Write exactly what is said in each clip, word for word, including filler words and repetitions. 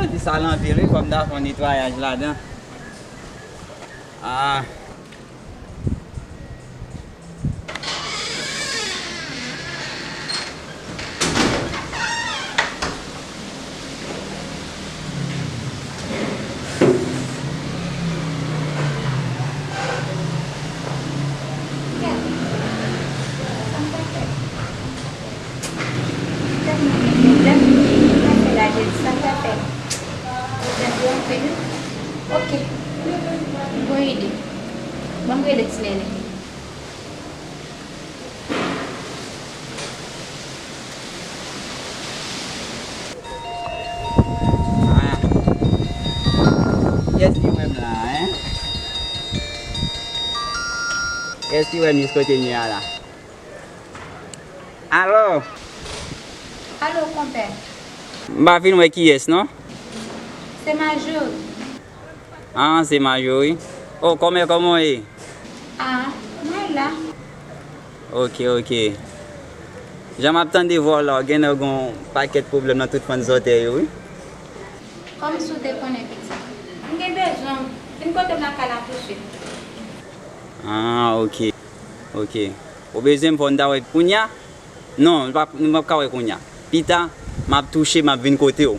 Ti sal anpil wi, fò m ta fè yon netwayaj ladan. Ah. Gad, sa m ta fè? Gad mwen gen pwoblèm, m pase lage l, sa m ta fè? Pwoblèm yo anpil wi. Oke, m gon ide. Ban m rele Ti Nènè. Ah. Kiyès ki wè m la, en? Kiyès ki wè m jis kote m ye a la? Alo? Alo, konpè. M pa fin wè kiyès, non? Se Majori. Ah, se Majori. Oh, kòmè, kòman w ye? Ah, mwen la. Ok, ok. Jan m ap tande vwa w la, w genlè gen yon pakèt pwoblèm nan tout fann zòtèy ou, wi. Kòmsi w te konnen, pitit. M gen bezwen w. Vin kote m lakay la tousuit. Ah, ok. Ok. Ou bezwen m fò n ta wè kounya? Non, nou p ap, nou p ap ka wè kounya. Pita, m ap touche, m ap vin kote w.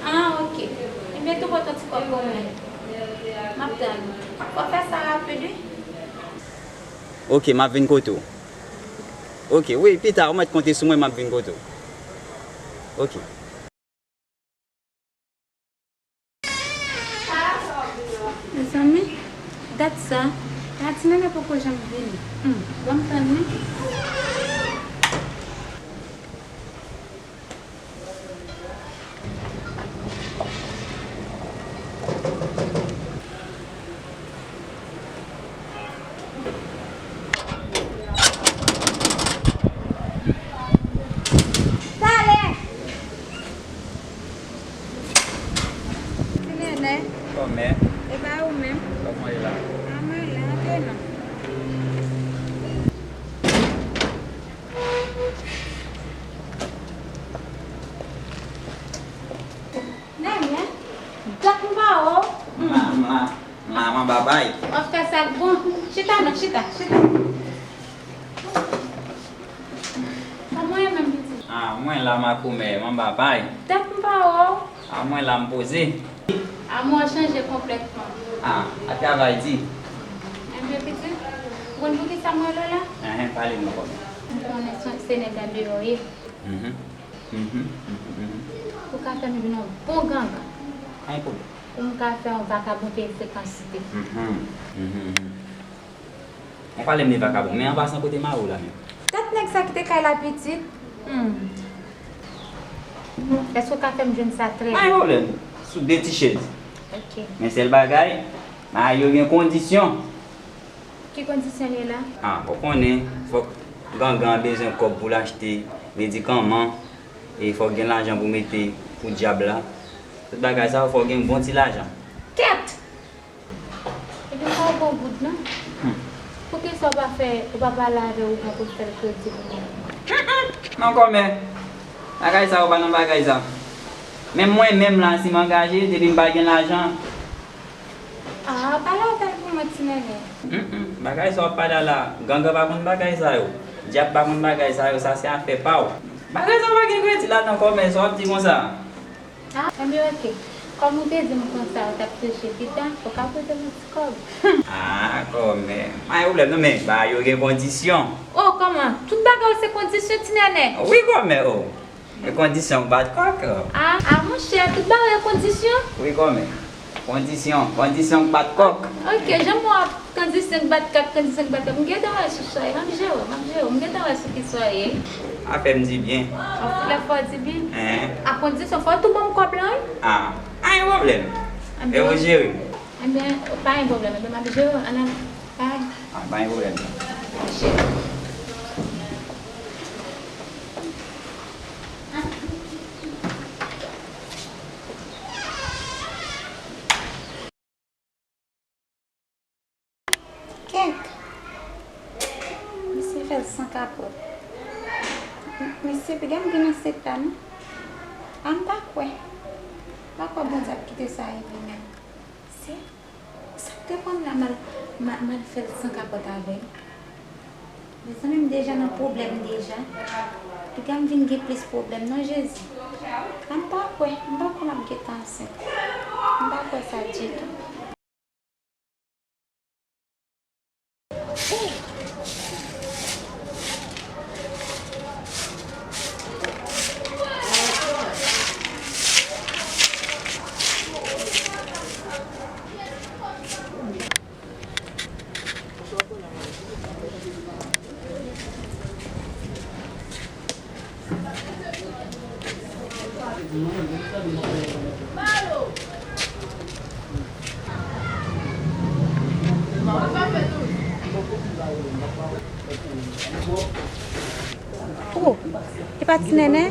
Ah, ok. Ebyen, tou pote yon ti kòb pou mwen. M ap tann ou. Fò w fè sa rapid, wi. Ok, m ap vin kote w. Ok, wi, pita, ou mèt konte sou mwen, m ap vin kote w. Ok. Mezanmi, dat sa, la Ti Nènè poko janm vini. Hmm, ban m tann li. Talè! Ti Nènè. Kòmè. E pa ou menm? Kòman w ye la? A mwen la, antre non. Nènè, dat m pa wè w. M la, m la, m la, m anba pay. W ap fè sa k bon. Chita non, chita, chita. Kòman w ye menm, pitit? Ah, mwen la, makomè, m anba pay. Dat m pa wè w. Ah, mwen la, m poze. Ah, mwen chanje konplètman. Ah, a travay di. Enben, pitit, ou konn poukisa m rele w la? Enhen, pale non, kòmè. M konnen se, se nèg la deyò w ye. Mhm. Mhm, mhm, mhm. Ou ka fè m vin yon bon gangan. Pa gen pwoblèm. Pou m ka fè yon vakabon peye frekans site. Mhm, mhm, mhm. Ou pale m de vakabon, men an pasan kote mari w la menm? Dat nèg sa kite kay la pitit. Hmm. Èske w ka fè m jwenn sa trè vit? Pa gen pwoblèm. Sou de ti chèz. Ok. Men sèl bagay, mari w gen kondisyon. Ki kondisyon li ye la? Ah, ou konnen, fòk gangan an bezwen kòb pou l achte medikaman, e fòk gen lajan pou mete pou dyab la. Tout bagay sa yo, fòk gen bon ti lajan. Kèt! Epi m pa w bon goud non. Hmm. Poukisa w pa fè, ou pa pale avè w, ou pa pou fè l kredi pou mwen? Mm, mm. Non, kòmè. Bagay sa yo pa nan bagay sa. Menm mwen menm la, si m angaje, depi m pa gen lajan, Ah, pale avè l pou mwen, Ti Nènè. Mm, mm. Bagay sa w ap pale a la, gangan pa konn bagay sa yo. Dyab pa konn bagay sa yo, sa se afè pa w. Bagay sa pa gen kredi ladan, kòmè, sa w ap di konsa? Ah, enben, ok. Kòm ou te di m konsa, ou t ap touche pita, ou ka pote m yon ti kòb. Ah, kòmè. Pa gen pwoblèm non, men bagay yo gen kondisyon. Oh, kòman? Tout bagay yo se kondisyon, Ti Nènè? Wi, kòmè, oh. E kondisyon k bat kòk. Ah, ah, monchè, tout bagay gen kondisyon? Wi, kòmè. Kondisyon, kondisyon k bat kòk. Ok, jan m wè w ap kondisyon k bat kòk, kondisyon k bat kòk. M gentan wè sou sa w ye, m ap jere w, m ap jere w. M gentan wè sou ki sa w ye. A fè m di byen. An fout lè fò w di byen. Hein? A kondisyon fò w tou ban m kòb lan, wi. Ah, pa gen pwoblèm. Enben, e ou jere m. Enben, pa gen pwoblèm. Enben, m ap jere w. Ann al. Bay. Ah, pa gen pwoblèm. Kèk. Misye fè l san kapòt. M-, misye, piga m gen nan sèt la, non? A, m pa kwè. M pa kwè Bondye ap kite sa rive menm. Se sa k te pran m la, m al, m al, m al fè l san kapòt avè m. Mezanmi, m deja nan pwoblèm deja. Piga m vin gen plis pwoblèm non, Jezi. A, m pa kwè, m pa kwè m ap gentan ansent. M pa kwè sa ditou. Oh, e pa Ti Nènè?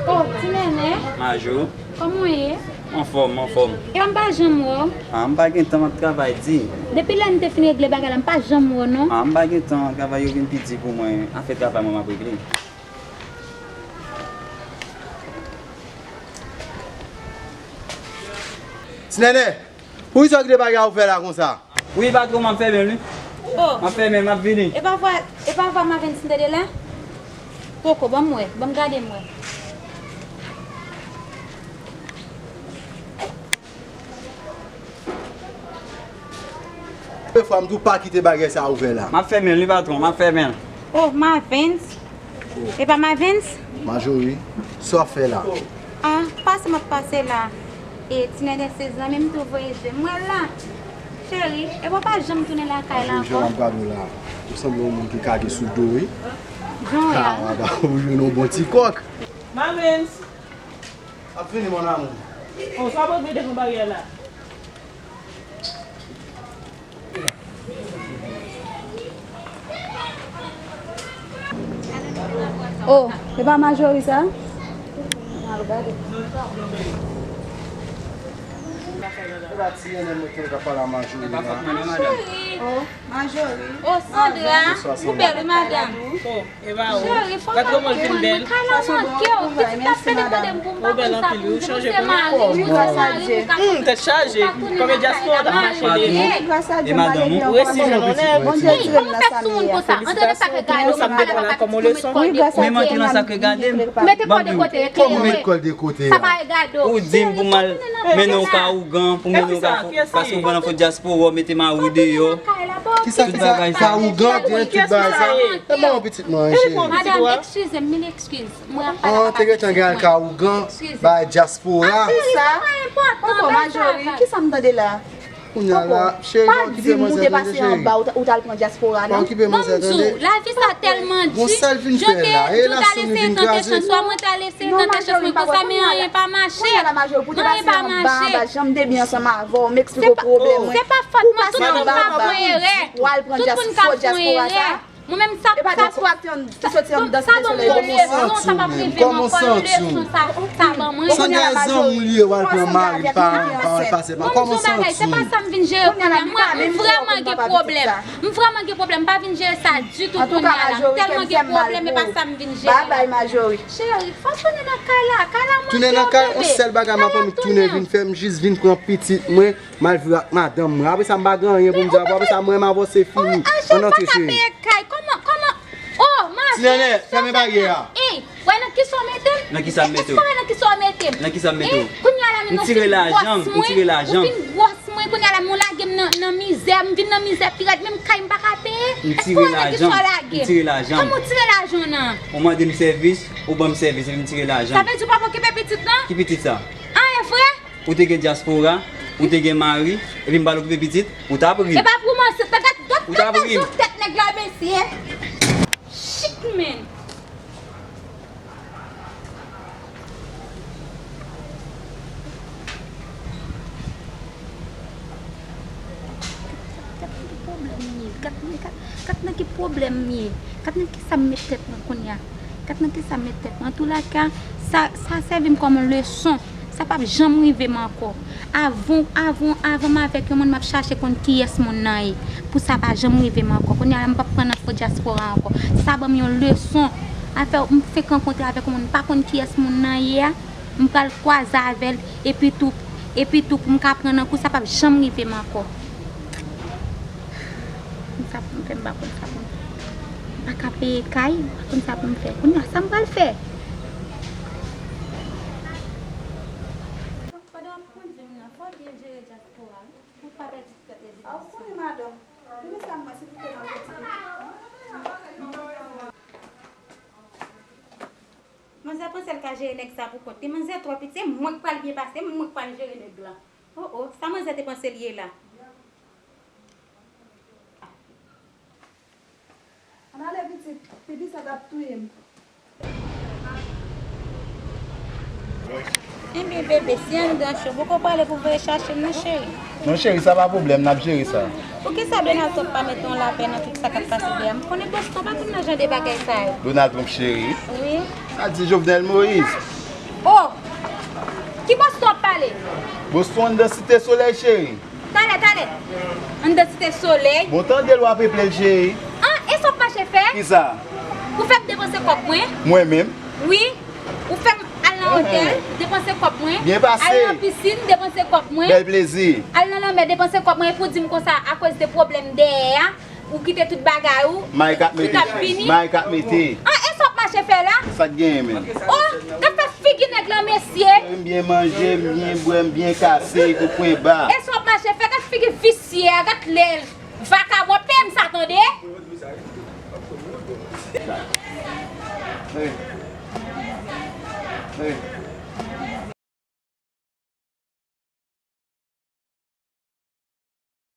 Oh, Ti Nènè. Majou. Kòman w ye? Anfòm, anfòm. E m pa janm wè w. A, m pa gen tan, m ap travay di. Depi lè n te fin regle bagay la, m pa janm wè w non. A, m pa gen tan, travay yo vin pi di pou mwen. Afè travay mwen m ap regle. Ti Nènè, poukisa w kite bagay a ouvè la konsa? Wi, patwon, m ap fèmen l, wi. Oh. M ap fèmen l, m ap vini. E pa vwa, e pa vwa Mavens m tande la? Poko, ban m wè, ban m gade m wè. Premye fwa m di w pa kite bagay sa a ouvè la. M ap fèmen l, wi, patwon, m ap fèmen l. Oh, Mavens. E pa Mavens? Majori, sa w ap fè la? A, pase m ap pase la. E, Ti Nènè se zanmi m tou voye je m wè l la. Cheri, e w pa janm tounen lakay la ankò? Jan m ap gade w la, ou sanble yon moun ki kage sou do, wi. Jan w wè a? A, ou jwenn yon bon ti kòk. Mavens. Ap vini, mon amour. Oh, sa w ap regle devan baryè la? Oh, e pa Majori sa? Al gade. E pa Ti Nènè mwen ki ap pale a Majori la. Oh, Majori. Oh, Sandra, ou bèl wi, madanm. Oh. Cheri, fò w pa kite mwen, kay la manke w. Pitit la ap pede mande m pou m pa konn sa pou m di pou se mari m, pou se mari m, ou pa tounen nan kay la, mari m. E madanm ou? Ou resi jwenn yon nèg. Wi, kòman w fè sou moun konsa? Antre nan sa k regade w, mete kòde kote. Menm antre nan sa k regade m. Mete kòde kote, eklere. Kòman mete kòde kote a? Sa pa regade w. Ou di m pou m al mennen w ka ougan, pou mennen w ka fo, paske ou pran nan fo dyaspora, w mete mari w deyò. Kisa, kisa, ka ougan, gen tout bagay sa. E bon, pitit mwen, cheri. Madanm, eskize m, mil eskiz. Mwen ap pale a papa pitit mwen. An, te gentan gen al ka ougan, bay dyaspora. Eskize, sa pa enpòtan. Poko, Majori, kisa m tande la? Kounya la, cheri, pa okipe manzè, tande, cheri. Pa di m ou te pase anba, ou t, ou t al pran dyaspora, non? Pa okipe manzè, tande. Ban m di w, lavi sa tèlman di, jan w te di w t al eseye tante chans ou a, mwen t al eseye tante chans mwen konsa, men anyen pa mache. Anyen pa mache. Se pa, se pa fòt mwen, tout moun ka fè yon erè. Tout moun ka fè yon erè. Mwen menm sa, sa, sa ban mwen yon leson, sa p ap rive m ankò, yon leson sa, sa ban mwen. Sandra zanmi w li ye, w al pran mari pa, pa, pa, se pa, kòman w santi w? Se pa sa m vin jere kounya, mwen, m vrèman gen pwoblèm. M vrèman gen pwoblèm, m pa vin jere sa ditou kounya la. M tèlman gen pwoblèm, e pa sa m vin jere la. Bye bye, Majori. Cheri, fò w tounen nan kay la, kay la manke w, bebe. Tounen nan kay, yon sèl bagay m ap annik tounen vin fè, m jis vin pran pitit mwen. M al viv ak madanm mwen. Apre sa, m pa gen anyen pou m di avè w. Apre sa, mwen menm avè w se fini. Ann antre, cheri. Ti Nènè, fèmen baryè a. Ey, wè nan kisa w mete m? Nan kisa m mete w? Èske w wè nan kisa w mete m? Nan kisa m mete w? Ey, kounya la, men non, se gwòs mwen. Ou fin gwòs mwen, kounya la, men w lage m nan, nan mizè. M vin nan mizè pi rèd, menm kay m pa ka peye. Èske w wè nan kisa w lage m? M tire lajan. Kòman w tire lajan nan? Ou mande m sèvis, ou ban m sèvis, epi m tire lajan. Sa vle di w p ap okipe pitit lan? Ki pitit sa? Anyen vre? Ou te gen dyaspora, ou te gen mari, epi m pral okipe pitit, ou t ap ri. E pa pou manzè, ta gad, gad, gad, gad jan tèt nèg la, mesye. Shit, man. Gad nan ki pwoblèm m ye, gad nan, gad, gad nan ki pwoblèm m ye, gad nan kisa m met tèt mwen kounya, gad nan kisa m met tèt mwen. Antoulaka, sa, sa sèvi m kòm yon leson. Sa p ap janm rive m ankò. Avan, avan, avan m avèk yon moun, m ap chache konn kiyès moun nan ye. Pou sa pa janm rive m ankò. Kounye a la, m p ap pran nan fo dyaspora ankò. Sa ban m yon leson. Afè m fenk rankontre avèk yon moun, m pa konn kiyès moun nan ye a, m pral kwaze avè l, epi tou, epi tou, pou m ka pran nan kou, sa p ap janm rive m ankò. Konn sa pou m fè, m pa konn sa pou m fè. M pa ka peye kay, m pa konn sa pou m fè. Kounye a, sa m pral fè? Pandan w ap kondui m nan, fò w byen jere dyaspora wi, pou w pa pèdi tèt ezibilisyon. A, ou konnen, madanm. Depi sa, mwen, se pou te nan pèdi. Manzè panse l ka jere nèg sa pou kont li. Manzè twò piti, se mwen k pral byen pase, mwen k pral jere nèg la. O, o, sa manzè te panse l ye la? Ann ale pitit, pitit sa t ap touye m. Ebyen bebe, si anndan cho, poko pale pou voye chache m non cheri. Non cheri, sa pa pwoblèm, n ap jere sa. Poukisa Donald Trump pa mete yon lapè nan tout sa k ap pase deyò a? M konnen Boston pa konn nan jan de bagay sa yo. Donald Trump cheri? Wi. Sa di Jovenel Moïse. Oh! Ki Boston w ap pale? Boston anndan Site Solèy cheri. Talè, talè. Anndan Site Solèy. Bon, tande l w ap eple l cheri. An, e sa w ap mache fè? Kisa? Ou fè m depanse kòb mwen. Mwen menm? Wi. Ou fè m al nan otèl, depanse kòb mwen. Byen pase. Al nan pisin, depanse kòb mwen. Bèl plezi. Al nan lanmè, depanse kòb mwen. Epi w di m konsa, akoz de pwoblèm dèyè a, ou kite tout bagay ou, Mike ap mete, ap vini. Mike ap mete. An, e sa w ap mache fè la? Sa k genyen menm? Oh, gad fè figi nèg lan, mesye. M byen manje, m byen bwè, m byen kase, kou pwen ba. E sa w ap mache fè? Gad figi visye a, gad lè l. Vakabon, peye m sa, tande? Hey. Hey.